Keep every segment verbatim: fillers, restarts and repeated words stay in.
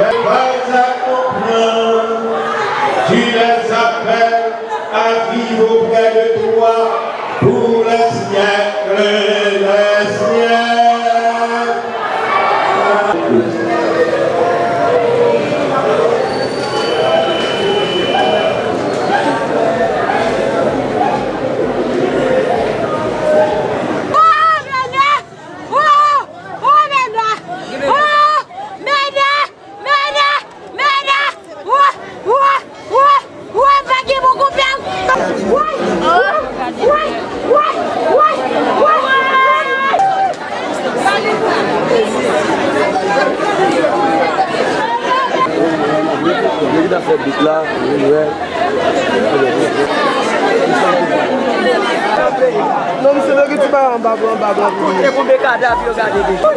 Pas à comprendre, tu les appelles à vivre auprès de toi pour les siècles des siècles. Oh, Benoît! Oh! Oh, Benoît! Oh! Benoît! Mèda! Mèda! Wa! Wa! Wa! Wa! Pa gen bon konpè! Wa! Wa! Wa! Yo ki ta fè bit la, yo wè. Non, misye, lè gen ti bagay anba, bò, anba, bò. Kote konbe kadav yo gade deja.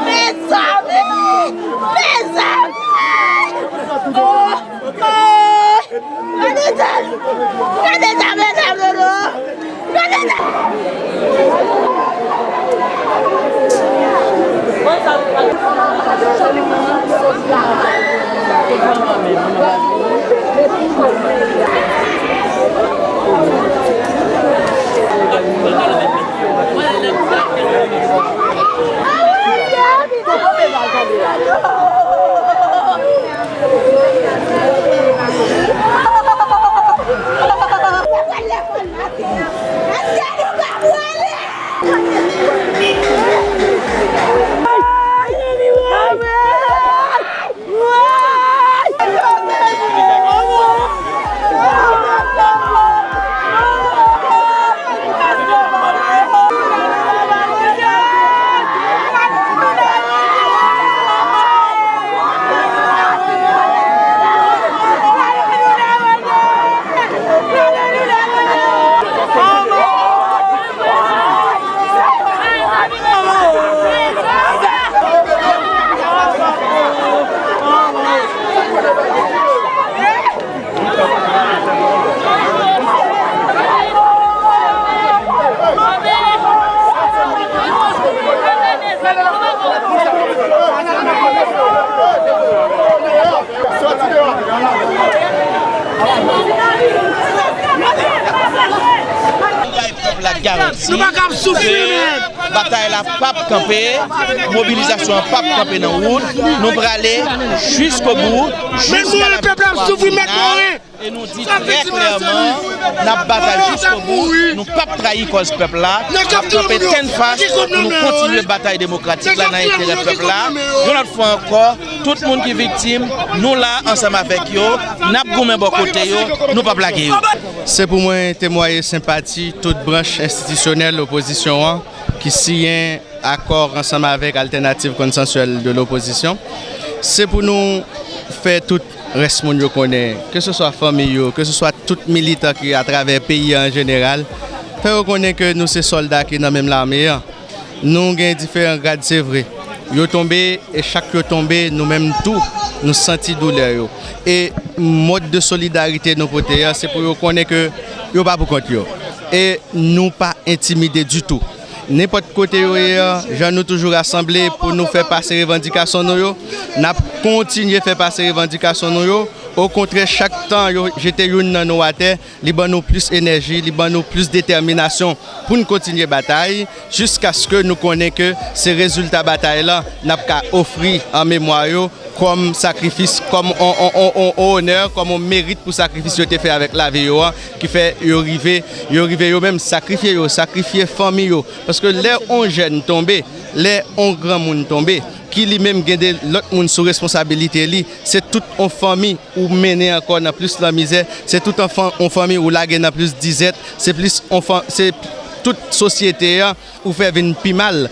Mezanmi! Mezanmi! Oh! Oh! Gade sa! Gade sa, medam yo, non! Gade sa! Bay pèp la garanti ke batay la p ap kanpe, mobilizasyon an p ap kanpe nan wout. Nou prale jiskobou, jiska la viktwa final. E nou di trè klèman, n ap batay jiskobou, nou p ap trayi kòz pèp la, n ap kanpe tennfas pou nou kontinye batay demokratik la nan enterè pèp la. Yon lòt fwa ankò, tout moun ki viktim, nou la ansanm avèk yo, n ap goumen bò kote yo, nou p ap lage yo. Se pou mwen temwaye senpati tout branch enstitisyonèl opozisyon an ki siyen akò ansanm avèk Altènativ Konsansyèl de Lopozisyon. Se pou nou fè tout rès moun yo konnen, keseswa fanmi yo, keseswa tout militan ki atravè peyi a an jeneral, fè yo konnen ke nou se sòlda ki nan menm lame an. Nou gen diferan grad, se vre. Yo tonbe, e chak yo tonbe, nou menm tou, nou santi doulè yo. E mòd de solidarite nou pote a, se pou yo konnen ke yo pa pou kont yo. E nou pa entimide ditou. Nenpòt kote yo ye a, jan nou toujou rasanble pou nou fè pase revandikasyon nou yo, n ap kontinye fè pase revandikasyon nou yo. Okontrè, chak tan yo jete youn nan nou atè, li ban nou plis enèji, li ban nou plis detèminasyon pou n kontinye batay, jiskaske nou konnen ke se rezilta batay la n ap ka ofri an memwa yo kòm sakrifis, kòm on, on, on, on, on onè, kòm on merit pou sakrifis yo te fè avèk lavi yo an, ki fè yo rive, yo rive yo menm sakrifye yo, sakrifye fanmi yo. Paske lè on jèn tonbe, lè on granmoun tonbe, ki li menm gen de lòt moun sou responsabilite li, se tout on fanmi ou mennen ankò nan plis lanmizè, se tout on fan-, on fanmi ou lage nan plis dizèt, se plis on fan-, se tout sosyete an ou fè vin pi mal.